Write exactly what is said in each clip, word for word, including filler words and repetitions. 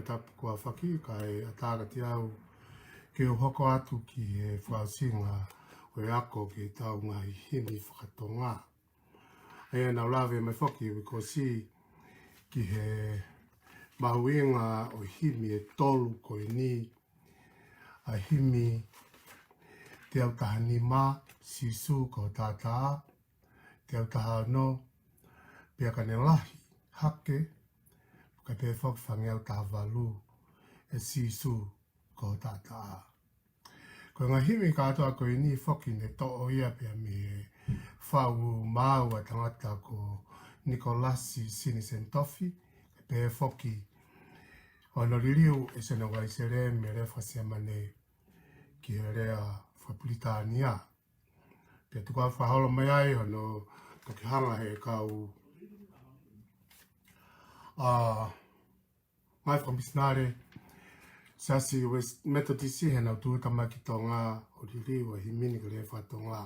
tapu kuo fai, kae ʻatā kiate au ke u hoko atu ki he fakaʻosinga ʻo e ako ki heʻetau ngaahi himi fakatonga. ʻA ia naʻa ku lave mai foki he uike kuo ʻosi ki he mahuʻinga ʻo e himi ʻe tolu ko eni, ʻa e himi teau taha nima, Sīsū ko ho taʻataʻa, teau taha ono, Pea ka ne lahi hake, kae pehē foki fāngeau taha valu, ʻE Sīsū ko ho taʻataʻa. Ko e ngaahi himi kātoa ko eni foki ne toʻo ia pea mei he faʻu maau ʻa e tangata ko Nikolasi Siniseni Tofi, kae pehē foki ʻa hono liliu ʻe Sione Uaisele mei he lea faka-Siamane ki he lea faka-Pilitānia. Pea tuku ā fakaholo mai ai hono toki hanga ʻe he kau, ʻa, ngaahi fakamisinale Siasi West Methodist heʻenau tūʻuta mai ki Tonga ʻo liliu ʻa e himi ni ki he lea faka-Tonga.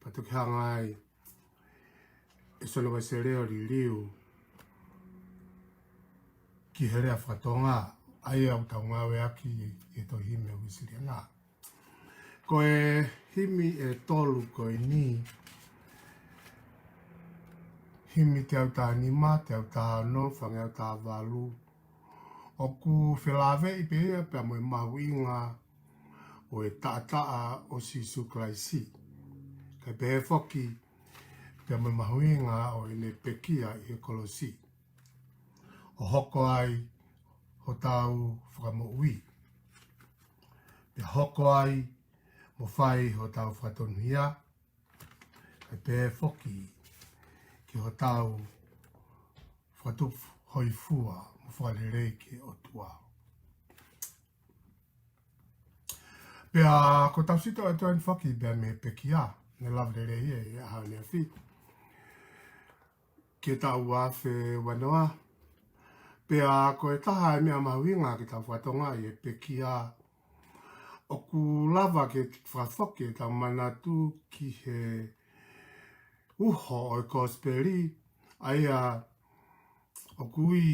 Pea toki hanga ai ʻe Sione Uaisele ʻo liliu ki he lea faka-Tonga, ʻa ia ʻoku tau ngāueʻaki ʻi he tohi himi ʻa e Uēsiliana. Ko e himi ʻe tolu ko eni, himi teau taha nima, teau taha ono, fāngeau taha valu, ʻoku felāveʻi pē ia pea mo e mahuʻinga ʻo e taʻataʻa ʻo Sīsū Kalaisi. Kae pehē foki pea mo e mahuʻinga ʻo ʻene pekia ʻi he kolosi, ʻo hoko ai hotau fakamoʻui. Pea hoko ai mo fai hotau fakatonuhia, kae pehē foki ki hotau fakatupu hōifua mo fakalelei ki he ʻOtua. Pea ko ʻetau sio atu eni foki pea mei he pekia, ne lave lelei ia ʻi he ʻaho ni ʻaneafi ki he taʻu ua afe ua noa. Pea ko e taha e meʻa mahuʻinga ki heʻetau faka-Tonga ʻi he pekia, ʻoku lava ke fakafoki ʻetau manatu ki he uho ʻo e Kosipeli, ʻa ia ʻoku ui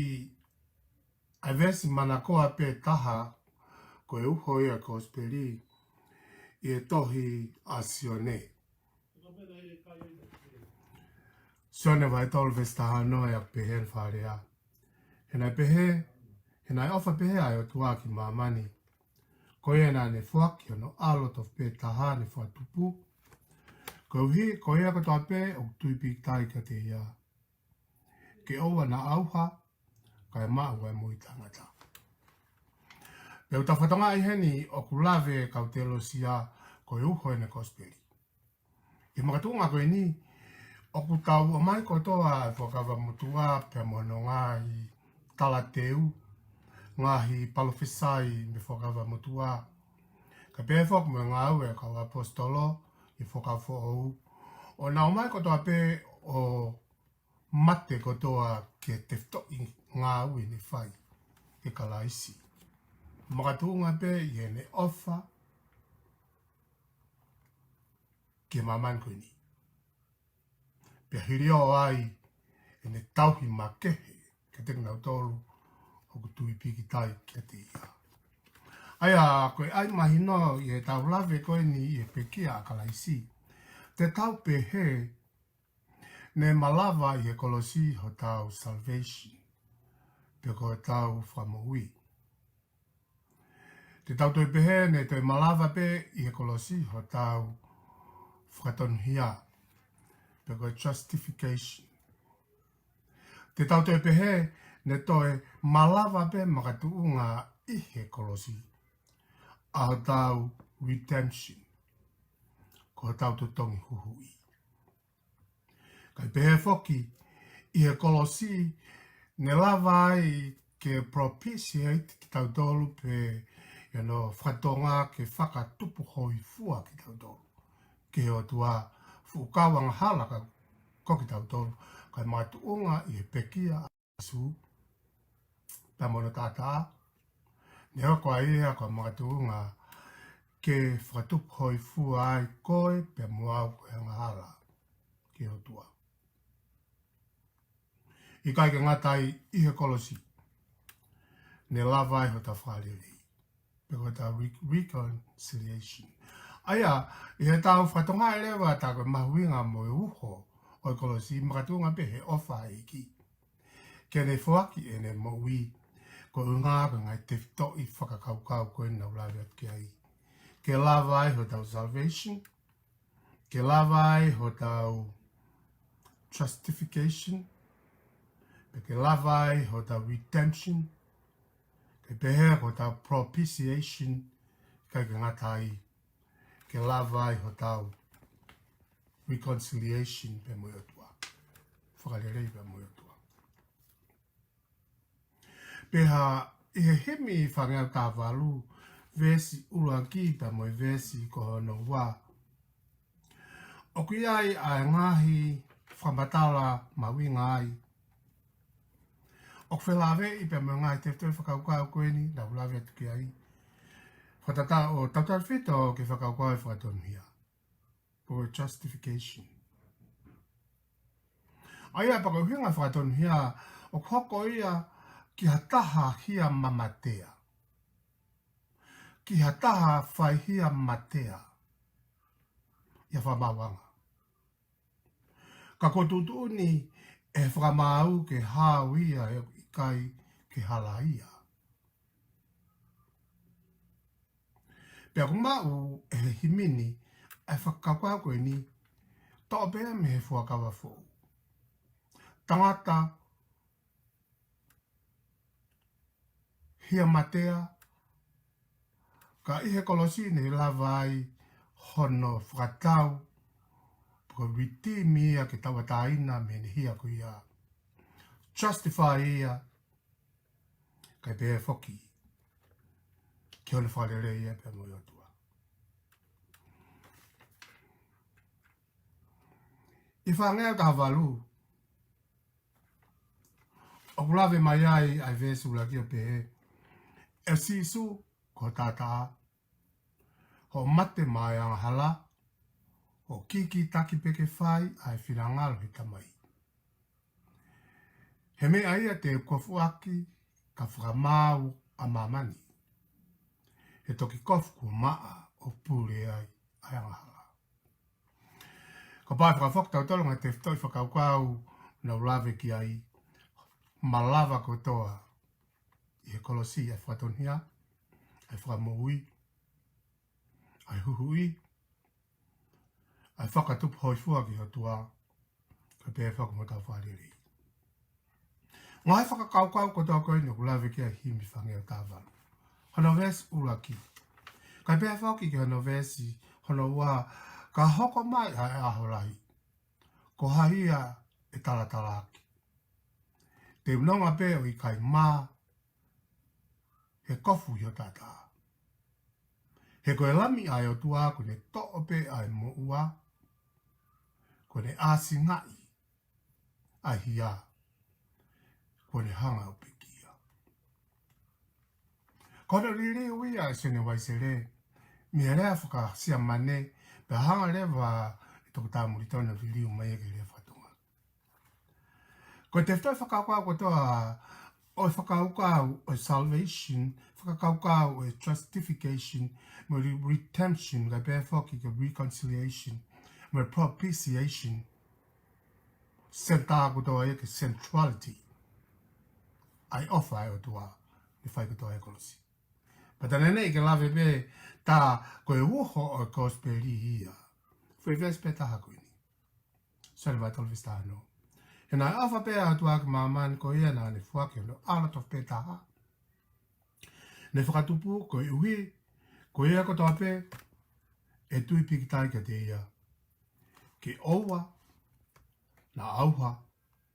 ʻa e veesi manakoa pē ʻe taha, ko e uho ia ʻo e Kosipeli, ʻi he tohi ʻa Sione. Sione vahe tolu veesi taha ono, ʻoku pehē ʻene fakalea: He naʻe pehē, he naʻe ʻofa pehē ʻa e ʻOtua ki māmani, ko ia naʻa ne foaki hono ʻAlo tofu pē taha ne fakatupu, koeʻuhi ko ia kotoa pē ʻoku tui pīkitai kiate ia, ke ʻoua naʻa ʻauha, kae maʻu ʻa e moʻui taʻengata. Pea ʻoku tau fakatokangaʻi heni ʻoku lave e kau teolosia ko e uho ʻene Kosipeli. ʻI he makatuʻunga ko eni, ʻoku tau ʻomai kotoa e Fuakava Motuʻa pea mo hono ngaahi talateu, ngaahi palofisai mei he Fuakava Motuʻa, kae pehē foki mo e ngāue ʻa e kau ʻaposetolo ʻi he Fuakava Foʻou, ʻo nau ʻomai kotoa pē ʻo mate kotoa ki he tefitoʻi ngāue ne fai ʻe Kalaisi, makatuʻunga pē ʻi heʻene ʻofa ki māmani ko eni, pea hili ʻo ʻai ʻene tauhi makehe kiate kinautolu ʻoku tui pīkitai kiate ia. ʻA ia, ko e ʻai mahino ʻi heʻetau lave ko eni ʻi he pekia ʻa Kalaisi, te tau pehē ne malava ʻi he kolosi hotau salvation, pe ko hotau fakamoʻui. Te tau toe pehē ne toe malava pē ʻi he kolosi hotau fakatonuhia, pe ko e justification. Te tau toe pehē ne toe malava pē makatuʻunga ʻi he kolosi ʻa hotau redemption, ko hotau totongi huhuʻi. Kae pehē foki, ʻi he kolosi ne lava ai ke propitiate kitautolu, pe ʻi hono faka-Tonga, ke fakatupu hōifua kitautolu ki he ʻOtua, fuʻu kau angahala ka ko kitautolu, kae makatuʻunga ʻi he pekia ʻa Sīsū pea mo hono taʻataʻa, ne hoko ai ia ko e makatuʻunga ke fakatupu hōifua ai koe pea mo au ko e angahala ki he ʻOtua. ʻIkai ke ngata ai ʻi he kolosi, ne lava ai hotau fakalelei. Pe ko hotau re-, reconciliation. ʻA ia, ʻi heʻetau fakatonga leva ʻa e mahuʻinga mo e uho ʻo e kolosi, makatuʻunga pē he ʻofa ʻa e ʻEiki ke ne foaki ʻene moʻui, ko e ʻuhinga ko e ngaahi tefitoʻi fakakaukau ko ē naʻa ku lave atu ki ai. Ke lava ai hotau salvation, ke lava ai hotau justification, pe ke lava ai hotau redemption, ke pehē ko hotau propitiation, kae ʻikai ke ngata ai, ke lava ai hotau reconciliation pea mo e ʻOtua. Fakalelei pea mo e ʻOtua. Pea ʻi he himi fāngeau taha valu, veesi ʻuluaki pea mo e veesi ko hono ua, ʻoku ʻi ai ʻa e ngaahi fakamatala mahuʻinga ai. ʻOku felāveʻi pea mo e ngaahi tefitoʻi fakakaukau ko eni naʻa ku lave atu ki ai. Fakatātā ʻo tautefito ki he fakakaukau ʻo e fakatonuhia, ko e justification. ʻA ia, pea ko e ʻuhinga fakatonuhia, ʻoku hoko ia ki ha taha hia mamatea, ki ha taha faihia matea ʻi ha fakamaauʻanga. Ka kuo tuʻutuʻuni ʻe he fakamaau ke hao ia, ʻe ʻikai ke halaia. Pea ʻoku maʻu ʻe he himi ni ʻa e fakakaukau ko eni, toʻo pē ia mei he Fuakava Foʻou. Tangata hia matea, ka ʻi he kolosi ne lava ai hono fakatau, ko e redeem ia ke tauʻatāina mei heʻene hia ko ia. Justify ia, kae pehē foki ki hono fakalelei ia pea mo e ʻOtua. ʻI he fāngeau taha valu, ʻoku lave mai ai ʻa e veesi ʻuluaki ʻo pehē, ʻE Sīsū, ko ho taʻataʻa, hoʻo mate maʻa e angahala, hoʻo kīkītaki pē ke fai ʻa e finangalo ʻo e Tamai. He meʻa ia te u kofuʻaki ka fakamaau ʻa māmani. He toki kofu kuo maʻa ʻo pule ai ʻa e angahala. Kapau ʻe fakafoki tautolu ngaahi tefitoʻi fakakaukau naʻa ku lave ki ai, malava kotoa ʻi he kolosi ʻa e fakatonuhia, ʻa e fakamoʻui, ʻa e huhuʻi, ʻa e fakatupu hōifua ki he ʻOtua, kae pehē foki mo hotau fakalelei. Ngaahi fakakaukau kotoa ko eni ʻoku lave ki ai e himi fāngeau taha valu, hono veesi ʻuluaki, kae pehē foki ki hono veesi hono ua, ka hoko mai ʻa e ʻaho lahi, ko hai ia ʻe talatalaaki? Te u nonga pē ʻo ʻikai mā, he kofu ʻi ho taʻataʻa. He ko e Lami ʻa e ʻOtua, kuo ne toʻo pē ʻa e moʻua, kuo ne ʻāsingaʻi ʻa e hia, kuo ne hanga ʻo pekia. Ko hono liliu ia ʻe Sione Uaisele mei he lea faka-Siamane, pea hanga leva ʻe Toketā Molitoni ʻo liliu mai ia ki he lea faka-Tonga. Ko e tefitoʻi fakakaukau kotoa ʻo e fakakaukau ʻo e salvation, fakakaukau ʻo e justification, mo e re-, redemption, kae pehē foki ki he reconciliation, mo e propitiation, senitā kotoa ia ki he centrality ʻa e ʻofa ʻa e ʻOtua ne fai kotoa ʻi he kolosi. Pea tā naʻe ʻikai ke lave pē tā ko e uho ʻo e kosipeli ia. Foʻi veesi pē taha ko eni. Sione vahe tolu veesi taha ono. He naʻe ʻofa pē ʻa e ʻOtua ki māmani, ko ia naʻa ne foaki hono ʻAlo tofu pē taha, ne fakatupu, koeʻuhi ko ia kotoa pē ʻe tui pīkitai kiate ia, ke ʻoua naʻa ʻauha,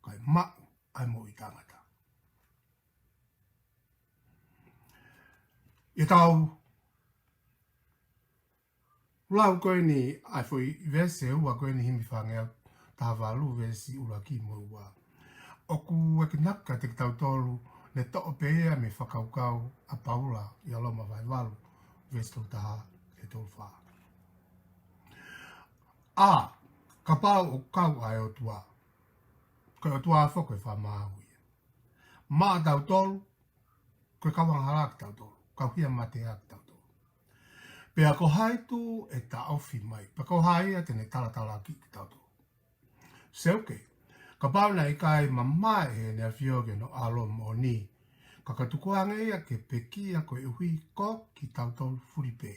kae maʻu ʻa e moʻui taʻengata. ʻI heʻetau lau ko eni ʻa e foʻi veesi ʻe ua ko eni, himi fāngeau taha valu, veesi ʻuluaki mo e ua, ʻoku ʻeke naka kiate kitautolu, ne toʻo pē ia mei he fakakaukau ʻa Paula ʻia Loma vahe valu, veesi tolu taha ki he tolu fā. ʻA, kapau ʻoku kau ʻa e ʻOtua, ko e ʻOtua foki ʻoku fakamaau ia maʻatautolu, Ko e kau angahala kitautolu, kau hia mate ʻa kitautolu. Pea ko hai tuʻu ʻe taʻofi mai, pea ko hai ia te ne talatalaaki kitautolu. Seuke, kapau naʻe ʻikai mamae ʻEne ʻAfio ki hono ʻAlo moʻoni, ka ka tukuange ia ke pekia koeʻuhi ko kitautolu fulipē.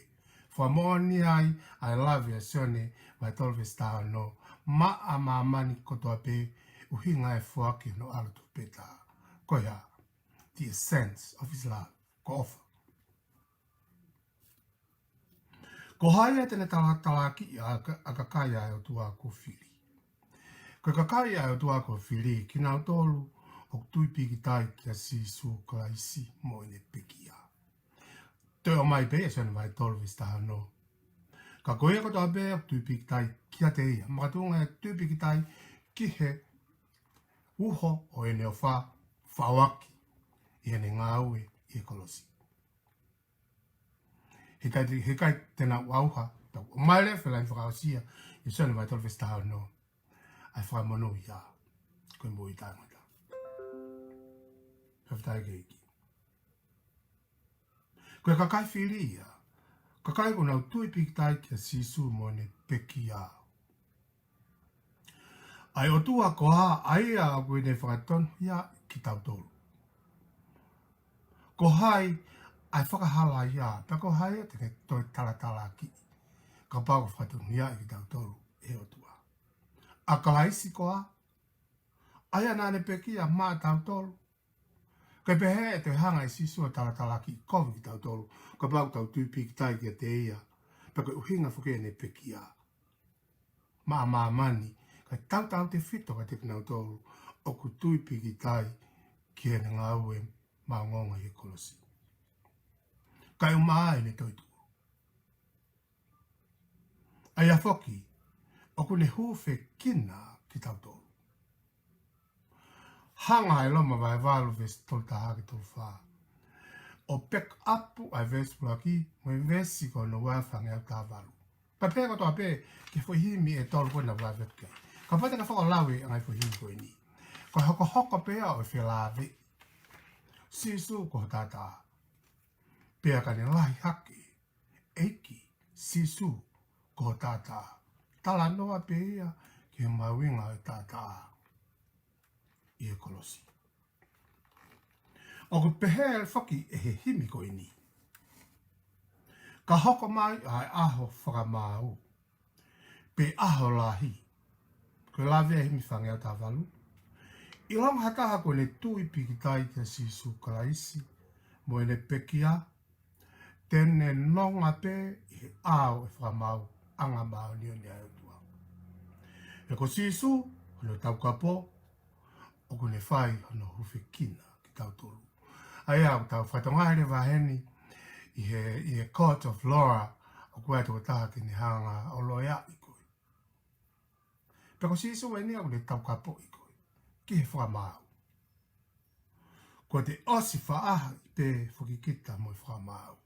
Fakamoʻoni ai ʻa e lave ʻa Sione vahe tolu veesi taha ono, maʻa māmani kotoa pē, ʻuhinga e foaki hono ʻAlo Tofu pē Taha. Ko ia, the essence of his love, ko ʻofa. Ko hai ia te ne talatalaaki ʻa ka-, ʻa kakai ʻa e ʻOtua kuo fili. Ko e kakai ʻa e ʻOtua kuo fili, kinautolu ʻoku tui pīkitai kia Sīsū Kalaisi mo ʻene pekia. Toe ʻomai pē ʻe Sione vahe tolu veesi taha ono. Ka ko ia kotoa pē ʻoku tui pīkitai kiate ia. Makatuʻunga e tui pīkitai ki he uho ʻo ʻene ʻofa, faʻoaki ʻi heʻene ngāue ʻi he kolosi. He ʻikai, he ʻikai te nau ʻauha, tau ʻomai leva e laine fakaʻosi ia ʻi Sione vahe tolu veesi taha ono. ʻA e fakamonūʻia, ko e moʻui taʻengata. Fakafetaʻi ki he ʻEiki. Ko e kakai fili ia, kakai kuo nau tui pīkitai kia Sīsū mo ʻene pekia. ʻA e ʻOtua ko ā, ʻa ia ʻoku ne fakatonuhiaʻi kitautolu? Ko hai ʻa e fakahalaia, pea ko hai ia te ne toe talatalaaki, kapau ʻoku fakatonuhiaʻi kitautolu ʻe he ʻOtua? ʻA Kalaisi ko ā, ʻa ia naʻa ne pekia maʻatautolu? Kae pehē ʻe toe hanga ʻe Sīsū ʻo talatalaaki kovi kitautolu, kapau ʻoku tau tui pīkitai kiate ia, pea ko e ʻuhinga foki ʻene pekia maʻa māmani, kae tautautefito kiate kinautolu ʻoku tui pīkitai ki heʻene ngāue maʻongoʻonga ʻi he kolosi. Kae ʻumaʻā ʻene toetuʻu. ʻA ia foki, ʻoku ne hūfekina kitautolu. Hanga ʻe Loma vahe valu veesi tolu taha ki he tolu fā ʻo pick up ʻa e veesi ʻuluaki mo e veesi ko hono ua fāngeau taha valu. Pea pehē kotoa pē ki he foʻi himi ʻe tolu ko ē naʻa ku lave ki ai. Kapau te ke fakalau e ngaahi foʻi himi ko eni, ko e hokohoko pē ia ʻo e felāveʻi. Sīsū ko ho taʻataʻa. Pea ka ne lahi hake, ʻEiki, Sīsū ko ho taʻataʻa. Talanoa pē ia ki he mahuʻinga ʻo e taʻataʻa ʻi he kolosi. ʻOku pehē foki ʻe he himi ko eni: Ka hoko mai ʻa e ʻaho fakamaau, pe ʻaho lahi. Ko e lave ʻa e himi fāngeau taha valu. ʻIlonga ha taha kuo ne tui pīkitai kia Sīsū Kalaisi mo ʻene pekia, te ne nonga pē ʻi he ʻao ʻo e fakamaauʻanga māʻoniʻoni ʻa e ʻOtua. He ko Sīsū, hono taukapo, ʻoku ne fai hono hūfekina kitautolu. ʻA ia ʻoku tau fakatokangaʻi leva heni ʻi he, ʻi he court of law, ʻoku ʻi ai e tokotaha ke ne hanga ʻo loea ʻi koe. Pea ko Sīsū eni ʻoku ne taukapoʻi koe ki he fakamaau. Ko e ʻosi faʻahi pē foki kita mo e fakamaau.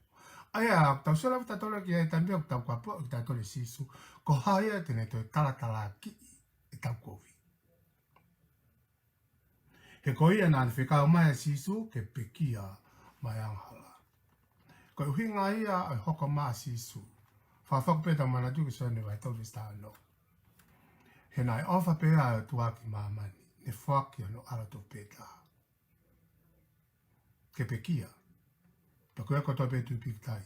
ʻA ia, tau sio leva tautolu ki ai, taimi ʻoku taukapoʻi kitautolu ʻe Sīsū, ko hai ia te ne toe talatalaaki ʻetau kovi? He ko ia naʻa ne fekau mai ʻa Sīsū ke pekia maʻa e angahala. Ko e ʻuhinga ia ʻo e hoko mai ʻa Sīsū. Fakafoki pē ʻetau manatu ki Sione vahe tolu veesi taha ono. He naʻe ʻofa pehē ʻa e ʻOtua ki māmani, ne foaki hono ʻAlo Tofu pē Taha, ke pekia, pea ko ia kotoa pē tui pīkitai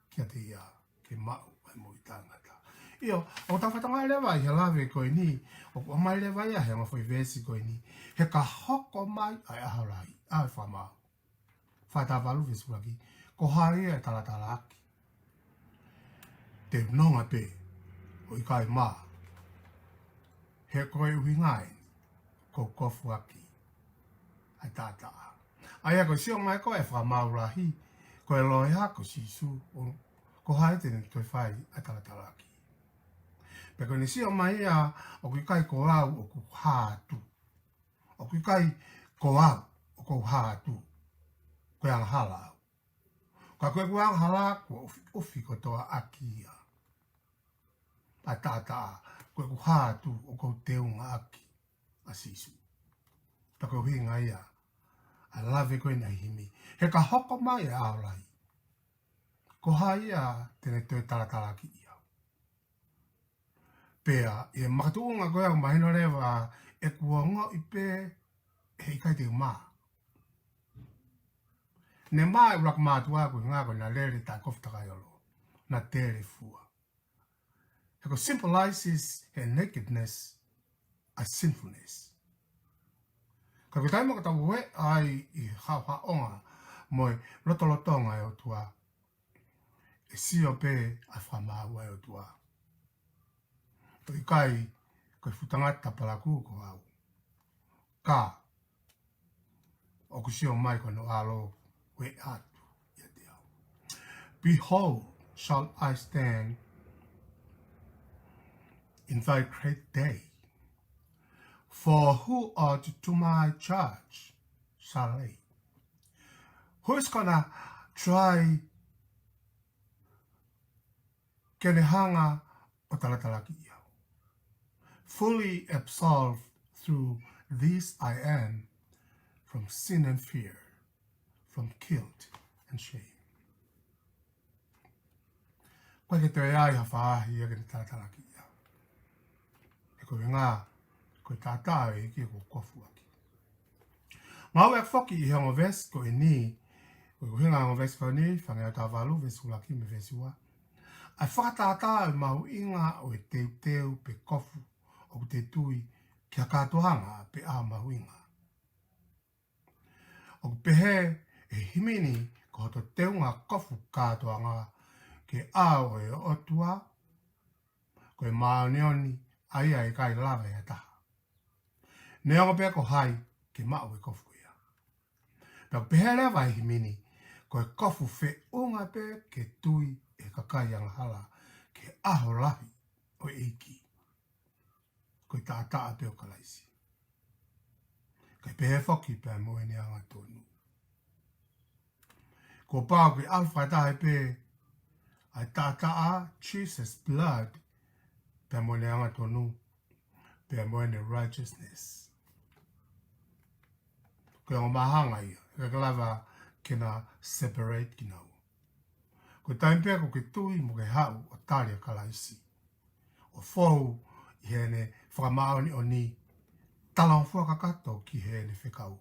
kiate ia, ke maʻu ʻa e moʻui taʻengata. ʻIo, ʻoku tau fakatokangaʻi leva ʻi he lave ko eni, ʻoku ʻomai leva ia he ongo foʻi veesi ko eni, he ka hoko mai ʻa e ʻaho lahi, ʻa e fakamaau. Vahe taha valu veesi ʻuluaki, ko hai ia ʻe talatalaaki? Te u nonga pē ʻo ʻikai mā. He ko e ʻuhinga eni, ko e kofuaki ʻa e taʻataʻa. ʻA ia ko e sio mai ko ē ʻa e fakamaau lahi, ko e loea ko Sīsū, ʻo ko hai te ne toe fai ʻa e talatalaaki? Pea ko ʻene sio mai ia, ʻoku ʻikai ko au ʻoku hā atu. ʻOku ʻikai ko au ʻoku ou hā atu. Ko e angahala au. Ka ko ʻeku angahala kuo ʻofiʻofi kotoa ʻaki ia ʻa e taʻataʻa. Ko ʻeku hā atu ʻoku ou teunga ʻaki ʻa Sīsū. Pea ko e ʻuhinga ia ʻa e lave ko eni ʻa e himi. He ka hoko mai ʻa e ʻaho lahi, ko hai ia te ne toe talatalakiʻi au? Pea ʻi he makatuʻunga ko ia ʻoku mahino leva ʻeku ongoʻi pē he ʻikai te u mā. Ne mā e ʻuluaki mātuʻa koeʻuhinga ko ʻena lele taʻe kofu takai olo, na tele fua. He ko e symbolizes he nakedness ʻa e sinfulness. Ka ko e taimi ʻoku tau ō ai ʻi he haʻohaʻonga mo e lotolotonga ʻo e ʻOtua, ʻe sio pē ʻa e fakamaau ʻa e ʻOtua. ʻOku ʻikai ko e fuʻu tangata palakū ko au, ka ʻoku sio mai ko hono ʻAlo ʻoku ʻatu ʻiate au. Behold, shall I stand in thy great day? For who art to my charge shall lay? Who is gonna try ke ne hanga ʻo talatalakiʻi au? Fully absolved through this I am from sin and fear, from guilt and shame. ʻOku ʻikai ke toe ʻi ai ha faʻahi ia ke ne talatalakiʻi au. He ko e ʻuhinga, ko e taʻataʻa ʻo e ʻEiki kuo u kofu ʻaki. Ngāue ʻa e foki ʻi he ongo veesi ko eni, ko e ʻuhinga ongo veesi ko eni, Fāngeau taha valu, veesi ʻuluaki mo e veesi ua. ʻA e fakatātā ʻo e mahuʻinga ʻo e teuteu pe kofu ʻoku te tui ki ha kātoanga pe ʻaho mahuʻinga. ʻOku pehē ʻe he himi ni ko hoto teunga kofu kātoanga ki he ʻao ʻo e ʻOtua, ko e māʻoniʻoni ʻa ia ʻe ʻikai lava ʻe ha taha, neongo pē ko hai, ke maʻu e kofu ia. Pea ʻoku pehē leva ʻe he himi ni, ko e kofu feʻunga pē ke tui ʻe he kakai angahala ki he ʻaho lahi ʻo e ʻEiki. Ko e taʻataʻa pē ʻo Kalaisi. Kae pehē foki pea mo ʻene angatonu. Kuo pau ke ʻalu fakataha pē ʻa e taʻataʻa, Jesus blood, pea mo ʻene angatonu, pea mo ʻene righteousness. Ko e ongo māhanga ia, ʻikai ke lava ke na separate kinaua. Ko e taimi pē ʻoku ke tui mo ke haʻu ʻo tali ʻa Kalaisi, ʻo fou ʻi heʻene fakamāʻoniʻoni, talangofua kakato ki heʻene fekau,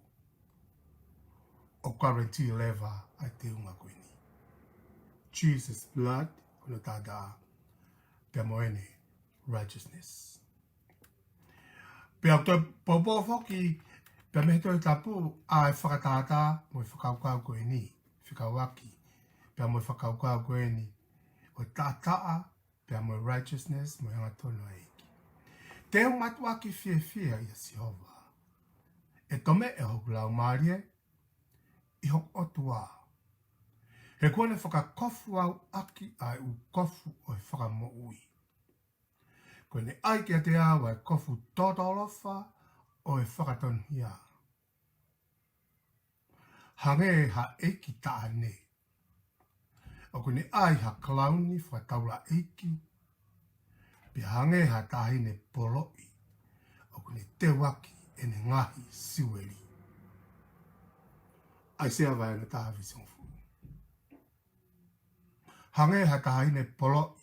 ʻoku guarantee leva ʻa e teunga ko eni. Jesus blood, ko hono taʻataʻa, pea mo ʻene righteousness. Pea ʻoku toe poupou foki pea mei he Tohi Tapu ʻa e fakatātā mo e fakakaukau ko eni, fekauʻaki pea mo e fakakaukau ko eni ʻo e taʻataʻa, pea mo e righteousness, mo e angatonu ʻa e ʻEiki. Te u mātuʻaki fiefia ʻia Sihova. ʻE tomeʻe hoku laumālie ʻi hoku ʻOtua. He kuo ne fakakofu au ʻaki ʻa e ʻū kofu ʻo e fakamoʻui. Kuo ne ʻai kiate au ʻa e kofu tōtōlofa ʻo e fakatonuhia. Hangē ha ʻeiki taʻane, ʻoku ne ʻai ha kalauni fakataulaʻeiki, pea hangē ha taʻahine poloʻi, ʻoku ne teuaki ʻene ngaahi siueli. ʻAisea vahe ono taha veesi hongofulu. Hangē ha taʻahine poloʻi,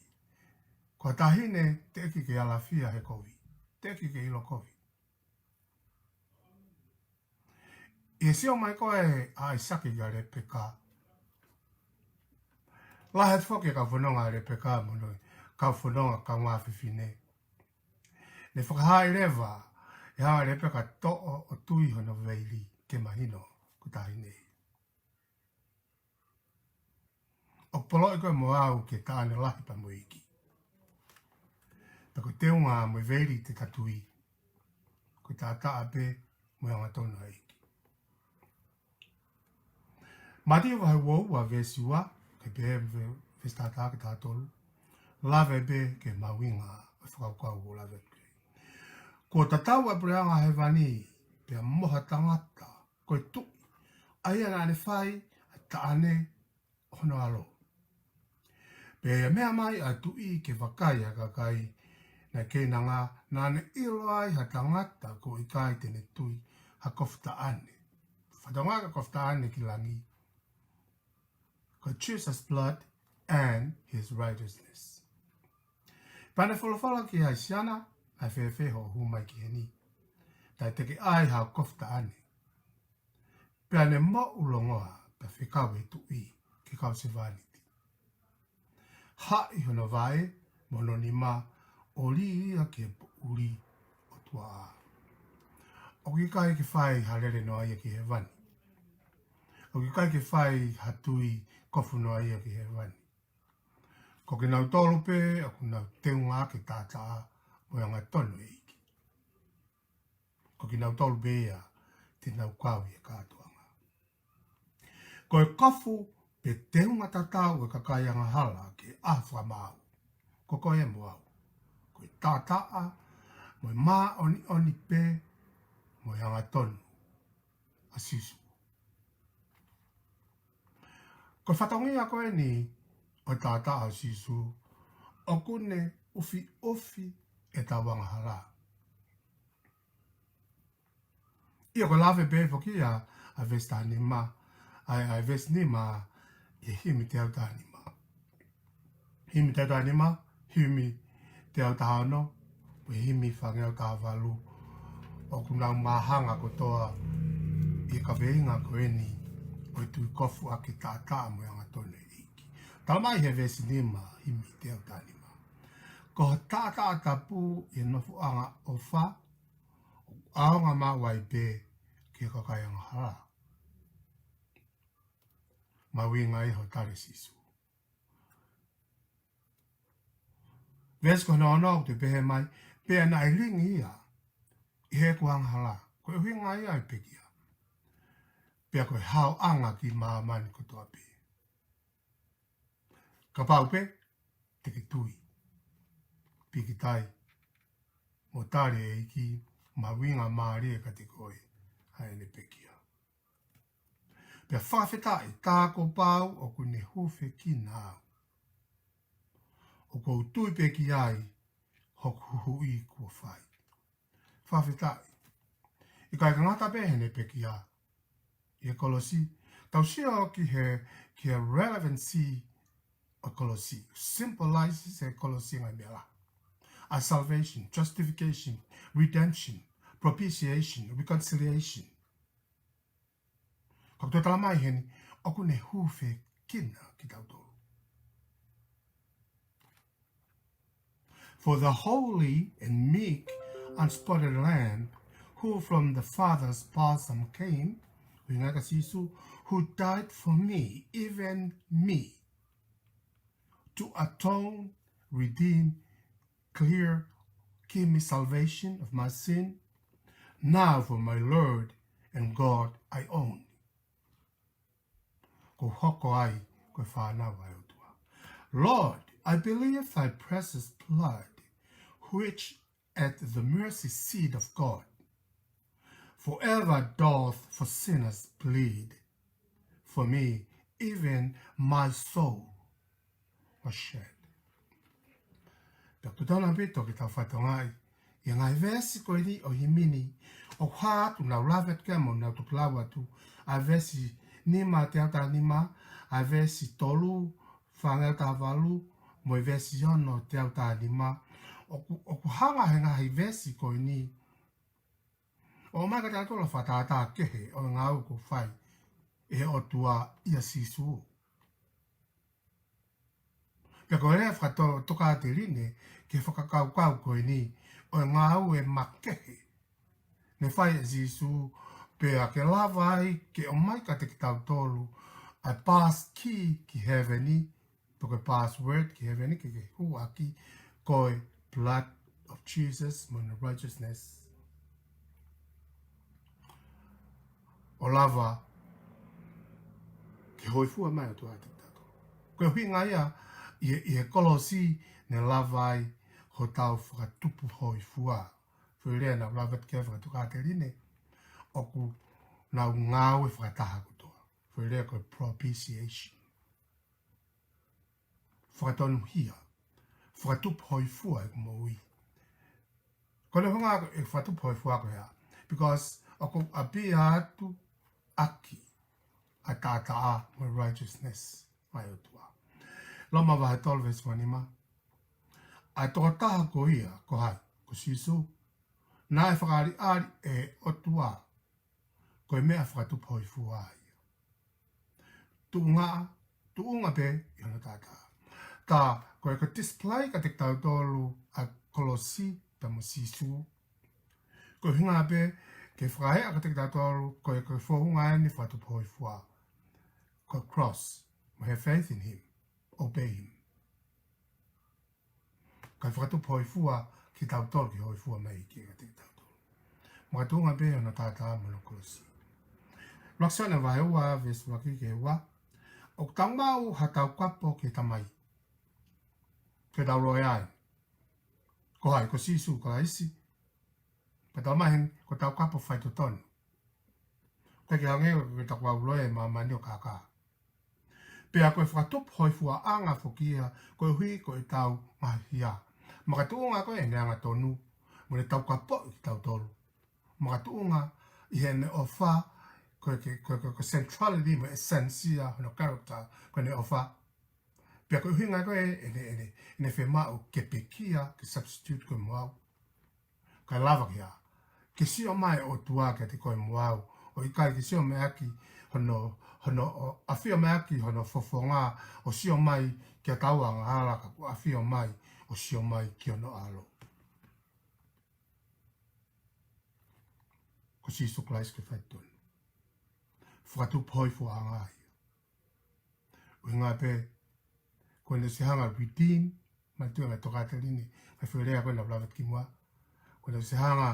ko ha taʻahine teʻeki ke alafia he kovi, teʻeki ke ʻilo kovi. ʻI he sio mai ko ē ʻa ʻAisake kia Lepeka, lahi atu foki e kau fononga ʻa Lepeka mo hono kau fononga kaungā fefine. Ne fakahā leva ʻe he ʻa Lepeka toʻo ʻo tui hono veili ke mahino ko e taʻahine. ʻOku poloʻi koe mo au ki he taʻane lahi pea mo e ʻEiki. Pea ko e teunga mo e veili te ta tui, ko e taʻataʻa pē mo e angatonu ʻa e ʻEiki. Mātiu vahe ua ua veesi ua, ke pehē ve-, veesi taha taha ki he taha tolu. Lave pē ki he mahuʻinga ʻo e fakakaukau ʻoku lave atu ki ai. Kuo tatau ʻa e puleʻanga hēvani pea mo ha tangata, ko e tuʻi, ʻa ia naʻa ne fai ʻa e taʻane ʻo hono ʻAlo. Pea ʻi he meʻa mai ʻa e tuʻi ke vakai ʻa e kakai naʻe keinanga, naʻa ne ʻilo ai ha tangata kuo ʻikai te ne tui ha kofu taʻane Fatongia ko e kofu taʻane ki langi, ko Jesus' blood and his righteousness. Pea ne folofola ki ai, Siana, ʻa e fēfē hoʻo hū mai ki heni? Taʻe te ke ʻai haʻo kofu taʻane. Pea ne moʻu longoa, pea fekau ʻe he tuʻi ki he kau sevāniti. Haʻi hono vaʻe mo hono nima, ʻo lī ia ki he poʻuli ʻo tuaʻā. ʻOku ʻikai ke fai ha lele noa ia ki hēvani. ʻOku ʻikai ke fai ha tui kofu noa ia ki hēvani. Ko kinautolu pē ʻoku nau teunga ʻaki e taʻataʻa mo e angatonu ʻo e ʻEiki. Ko kinautolu pē ia te nau kau ʻi he kātoanga. Ko e kofu pe teunga tatau ʻo e kakai angahala ki he ʻaho fakamaau, ko koe mo au. Ko e taʻataʻa mo e māʻoniʻoni pē mo e angatonu ʻa Sīsū. Ko e fatongia ko eni ʻo e taʻataʻa ʻo Sīsū, ʻoku ne ʻufiʻufi ʻetau angahala. ʻIo, ko e lave pē foki ia ʻa e veesi taha nima, ʻa e, ʻa e veesi nima ʻi he himi teau taha nima. Himi teau taha nima, himi teau taha ono, mo e himi fāngeau taha valu. ʻOku nau māhanga kotoa ʻi he kaveinga ko eni ʻo e tui kofu ʻaki e taʻataʻa mo e angatonu ʻo e ʻEiki. Talamai ʻe he veesi nima, himi teau taha nima: Ko e taʻataʻa tapu ʻi he nofoʻanga ʻofa, ʻoku ʻaonga maʻu ai pē ki he kakai angahala. Mahuʻinga ia hoʻo tali ʻa Sīsū. Veesi ko hono ono ʻoku ne pehē mai, pea naʻe lingi ia ʻi heʻeku angahala. Ko e ʻuhinga ia ʻo e pekia. Pea ko e haoʻanga ki māmani kotoa pē. Kapau pē te ke tui, pīkitai, mo tali ʻEiki, mahuʻinga mālie kiate koe ʻa ʻene pekia. Pea fakafetaʻi, tā kuo pau ʻoku ne hūfekina au. ʻOku ou tui pē ki ai, hoku huhuʻi kuo fai. Fakafetaʻi. ʻIkai ke ngata pē heʻene pekia ʻi he kolosi, tau sio ki he, ki he relevancy ʻo e kolosi. Symbolizes e kolosi ngaahi meʻa lahi. ʻA e salvation, justification, redemption, propitiation, reconciliation. Ka ʻoku toe talamai heni, ʻoku ne hūfekina kitautolu. For the holy and meek, unspotted Lamb, who from the Father's bosom came, ʻuhinga kia Sīsū, who died for me, even me, to atone, redeem, clear, give me salvation of my sin. Now for my Lord and God I own. Kuo u hoko ai ko e fānau ʻa e ʻOtua. Lord, I believe thy precious blood, which at the mercy seat of God forever doth for sinners plead. For me, even my soul was shed. Pea ʻoku totonu ʻaupito ke tau fakatokangaʻi ʻa e ngaahi veesi ko eni ʻo e himi ni, ʻoku hā atu, naʻa ku lave atu ki ai mo naʻa ku toki lau atu, ʻa e veesi nima teau taha nima, ʻa e veesi tolu fāngeau taha valu, mo e veesi ono teau taha nima. ʻOku, ʻoku hanga ʻe he ngaahi veesi ko eni ʻo ʻomai kiate kitautolu ha fakatātā kehe ʻo e ngāue kuo fai ʻe he ʻOtua ʻia Sīsū. Pea ko e lea fakato-, tokāteline ki he fakakaukau ko eni ʻo e ngāue makehe ne fai ʻe Sīsū, pea ke lava ai ke ʻomai kiate kitautolu ʻa e pass key ki hēvani, pe ko e password ki hēvani ke ke hū ʻaki, ko e blood of Jesus mo hono righteousness. ʻO lava ke hōifua mai ʻa e ʻOtua kiate kitautolu. Ko e ʻuhinga ia ʻi he, ʻi he kolosi ne lava ai hotau fakatupu hōifua. Foʻi lea naʻa ku lave atu ki ai fakatokāteline, ʻoku nau ngāue fakataha kotoa. Foʻi lea ko e propitiation. Fakatonuhia, fakatupu hōifua ʻeku moʻui. Ko hono ʻuhinga ʻeku fakatupu hōifua ko e hā? Because ʻoku ʻapia atu ʻaki ʻa e taʻataʻa mo e righteousness ʻa e ʻOtua. Loma vahe tolu veesi uanima. ʻA e tokotaha ko ia, ko hai? Ko Sīsū. Naʻe fakaʻaliʻali ʻe he ʻOtua ko e meʻa fakatupu hōifua ia. Tuʻunga, tuʻunga pē ʻi hono taʻataʻa. Tā, ko e ko e display kiate kitautolu ʻa e kolosi pea mo Sīsū. Ko e ʻuhinga pē ke fakahā kiate kitautolu ko e ko e founga eni fakatupu hōifua. Ko e cross, mo e have faith in him, obey him. Kae fakatupu hōifua kitautolu, ke hōifua mai kiate kitautolu. Makatuʻunga pē hono taʻataʻa mo hono kolosi. ʻUluaki Sione vahe ua veesi ʻuluaki ki he ua. ʻOku tau maʻu ha taukapo ki he Tamai. Ke tau loea ai. Ko hai? Ko Sīsū Kalaisi. Pea tau maʻu heni ko e taukapo faitotonu. Ko e ke hangē ko e taku au loea ʻi māmani ʻo kākā. Pea ko e fakatupu hōifuaʻanga foki ia, koeʻuhi ko ʻetau ngaahi hia. Makatuʻunga ko ē ʻene angatonu, mo ʻene taukapoʻi kitautolu. Makatuʻunga ʻi heʻene ʻofa, ko e ke, ko e, ko e, ko e centrality mo e essence ia hono character, ko ʻene ʻofa. Pea ko e ʻuhinga ko ē ʻene, ʻene, ʻene fiemaʻu ke pekia, ke substitute koe mo au. Kae lava ke hā? Ke sio mai ʻOtua kiate koe mo au, ʻo ʻikai ke sio mai ʻaki hono, hono, ʻo ʻafio mai ʻaki hono fofonga, ʻo sio mai ki heʻetau angahala, ka kuo ʻafio mai ʻo sio mai ki hono ʻAlo. Ko Sīsū Kalaisi ko e faitotonu. Fakatupu hōifuaʻanga ia. ʻUhinga pē, ko ʻene ʻosi hanga redeem, mai tu e ngaahi tokāteline, ngaahi foʻi lea ko ē naʻa ku lave ki muʻa. Ko ʻene ʻosi hanga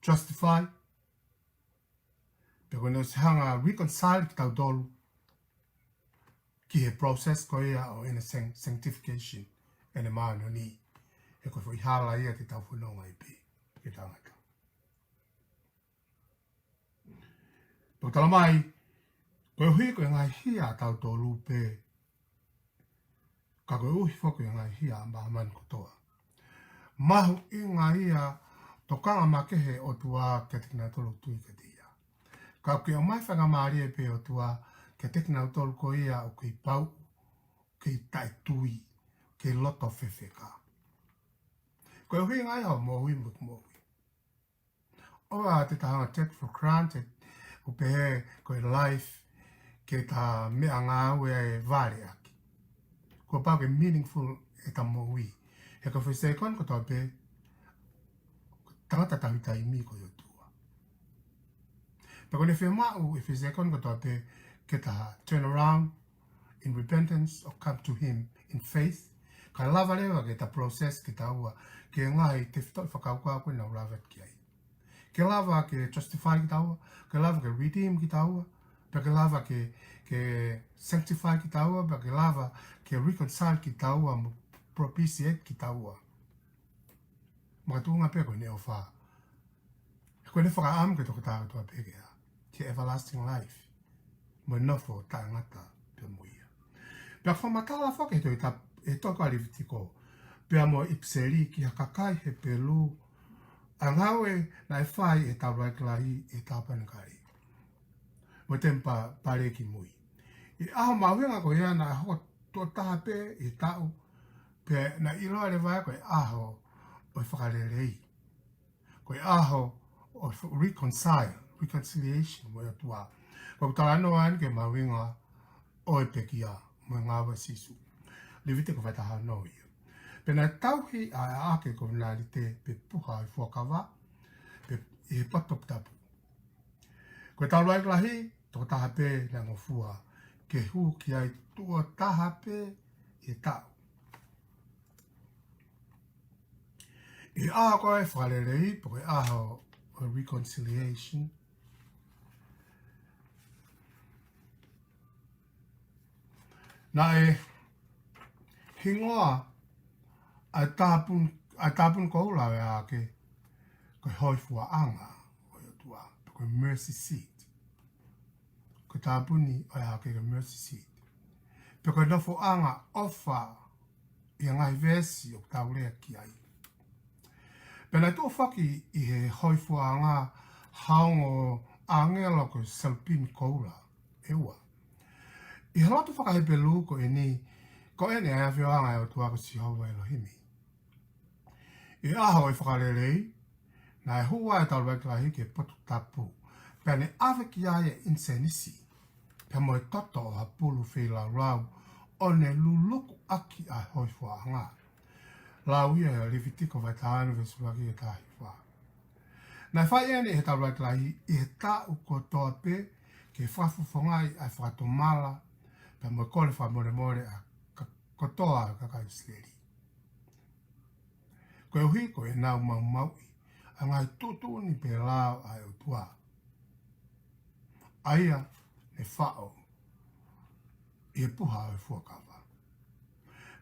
justify, pea ko ʻene ʻosi hanga reconcile kitautolu ki he process ko ia ʻo ʻene san-, sanctification, ʻene māʻoniʻoni. He ko e foʻi hala ia te tau fononga ai pē, ki he tangata. Pea ʻoku tala mai, koeʻuhi ko e ngaahi hia ʻatautolu pē, ka koeʻuhi foki ko e ngaahi hia ʻa māmani kotoa. Mahuʻinga ia tokanga makehe ʻOtua kiate kinautolu ʻoku tui kiate ia. Ka ʻoku ʻomai faingamālie pē ʻOtua kiate kinautolu ko ia ʻoku kei pau, kei taʻetui, kei loto fefeka. Ko e ʻuhinga ia ʻo e moʻui mo e moʻui. ʻOua te ta hanga take for granted, ʻo pehē ko e life ke ta meʻangāue ʻa e vale ʻaki. Kuo pau ke meaningful ʻeta moʻui. He ko e foʻi second kotoa pē, tangata tauhi taimi ko e ʻOtua. Pea ko ʻene fiemaʻu ʻi he foʻi second kotoa pē ke ta turn around in repentance or come to him in faith. Kae lava leva ke ta process kitaua ki he ngaahi tefitoʻi fakakaukau ko ē naʻa ku lave ki ai. Ke lava ke justify kitaua, ke lava ke redeem kitaua, pea ke lava ke, ke sanctify kitaua, pea ke lava ke reconcile kitaua mo propitiate kitaua. Makatuʻunga pē ko ʻene ʻofa. He ko ʻene fakaʻamu ki he tokotaha kotoa pē ke hā? Ki he everlasting life. Mo e nofo taʻengata pea mo ia. Pea fakamatala foki he tohi ta-, he tohi ko Levitiko, pea mo e ʻipiseli ki he kakai Hepelū, ʻa e ngāue naʻe fai ʻe he taulaʻeiki lahi ʻi he Tāpanekale mo e temipale kimui. ʻI he ʻaho mahuʻinga ko ia naʻe hoko tuʻo taha pē ʻi he taʻu, pea naʻe ʻiloa leva ia ko e ʻaho ʻo e fakalelei. Ko e ʻaho ʻo e reconcile, reconciliation mo e ʻOtua. Ko e talanoa eni ki he mahuʻinga ʻo e pekia mo e ngāue ʻa Sīsū. Levitiko vahe taha ono ia. Pea naʻe tauhi ʻa e ʻaʻake kovinānite pe puha ʻo e fuakava, pe ʻi he potu toputapu. Ko e taulaʻeiki lahi, tokotaha pē naʻe ngofua ke hū ki ai tuʻo taha pē ʻi he taʻu. ʻI he ʻaho ko ē ʻo e fakalelei, pe ko e ʻaho ʻo e reconciliation, naʻe hingoa ʻa e tāpuni, ʻa e tāpuni koula ʻo e ʻaʻake, ko e hōifuaʻanga ʻo e ʻOtua, pe ko e mercy seat. Ko e tāpuni ʻo e ʻaʻake ko e mercy seat. Pe ko e nofoʻanga ʻofa ʻi he ngaahi veesi ʻoku tau lea ki ai. Pea naʻe tuʻu foki ʻi he hōifuaʻanga ha ongo ʻāngelo ko e selupimi koula ʻe ua. ʻI he lotu faka-Hepelū ko eni, ko eni ʻa e ʻafioʻanga ʻo e ʻOtua ko Sihova ʻElohimi. ʻI he ʻaho ʻo e fakalelei, naʻe hū ai ʻa e taulaʻeiki lahi ki he potu tapu, pea ne ʻave ki ai ʻa e ʻinisēnisi, pea mo e toto ʻo ha pulu feilaulau, ʻo ne luluku ʻaki ʻa e hōifuaʻanga. Lau ia ʻi he Levitiko vahe taha ono veesi ʻuluaki ki he taha hiva. Naʻe fai eni ʻe he taulaʻeiki lahi ʻi he taʻu kotoa pē, ke fakafofongaʻi ʻa e fakatomala, pea mo e kole fakamolemole ʻa ka-, kotoa ʻa e kakai ʻIsileli. Koeʻuhi ko ʻenau maumauʻi ʻa e ngaahi tuʻutuʻuni pea lao ʻa e ʻOtua, ʻa ia ne faʻo ʻi he puha ʻo e fuakava.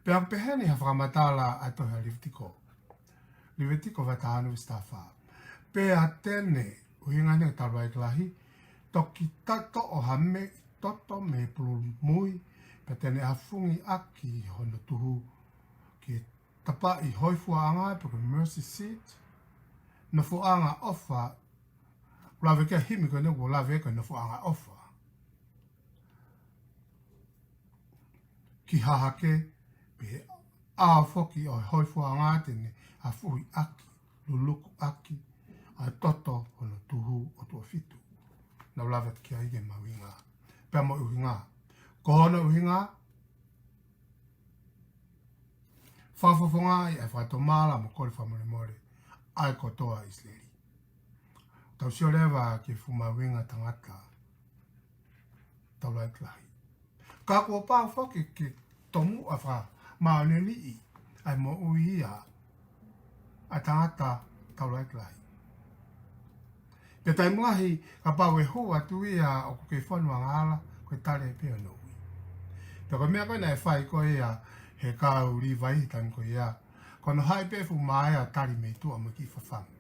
Pea ʻoku pehē ni ha fakamatala ʻa e tohi ʻa Levitiko. Levitiko vahe taha ono veesi taha fā. Pea te ne, ʻuhinga eni ʻo e taulaʻeiki lahi, toki toʻo ha meʻi toto mei he pulu mui, pea te ne ʻafungi ʻaki hono tuhu ki he tapaʻi hōifuaʻanga pe ko e mercy seat, nofoʻanga ʻofa, lave ki he himi ko eni ʻoku lave ki he nofoʻanga ʻofa. Ki hahake, pea ʻā foki ʻo e hōifuaʻanga te ne ʻafungi ʻaki, luluku ʻaki, ʻa e toto hono tuhu ʻo tuʻo fitu. Naʻa ku lave atu ki ai ki he mahuʻinga. Pea mo e ʻuhinga. Ko hono ʻuhinga, fakafofongaʻi ʻa e fakatomala mo e kole fakamolemole ʻa e kotoa ʻIsileli. Tau sio leva ki he fuʻu mahuʻinga tangata taulaʻeiki lahi. Ka kuo pau foki ke tomuʻa fakamāʻoniʻoniʻi ʻa e moʻui ia ʻa e tangata taulaʻeiki lahi. Pea taimi lahi, kapau ʻe hū atu ia ʻoku kei fonu angahala, ko e tali pē hono ui. Pea ko e meʻa ko ē naʻe fai ko ia ʻe he kau Līvai he taimi ko ia, ko hono haʻi pē fuʻu maea ʻo tali mei tuʻa mo e kiʻi fafangu.